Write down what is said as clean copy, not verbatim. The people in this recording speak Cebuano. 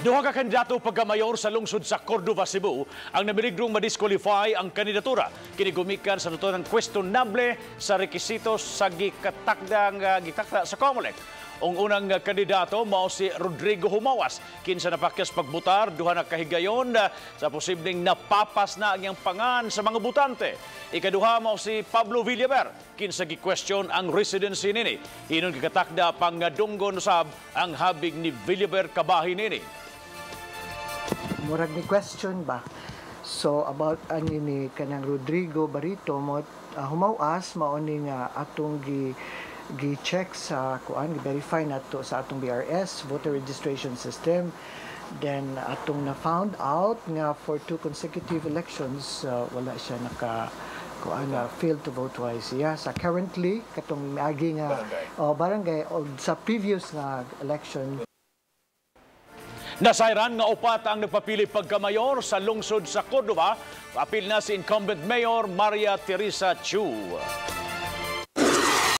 Duha ka kandidato pagkamayor sa lungsod sa Cordova, Cebu ang namiligdong madisqualify ang kandidatura. Kini gumikan sa ng questionable sa rekisitos sa gikatakdang gitakda sa COMELEC. Ang unang kandidato mao si Rodrigo Humawas, kinsa napakyas pagbutar duha na kahigayon sa posibleng napapas na ang iyang pangan sa mga butante. Ikaduha mao si Pablo Villaver, kinsa gi-question ang residency nini. Hinon gikatakda pangadunggon usab ang habig ni Villaver kabahin nini. Murag ni question ba. So about ani ni kanang Rodrigo Barito mo Humawas, mao ni nga atong gi gi check sa kuan, gi-verify nato sa atong VRS, voter registration system. Then atong na found out nga for two consecutive elections wala siya naka kuan, failed to vote twice siya sa currently katong miagi nga barangay, oh, barangay o sa previous nga election. Nasayran nga upat ang nagpapili pagkamayor sa lungsod sa Cordova. Apil na si incumbent Mayor Maria Teresa Chu.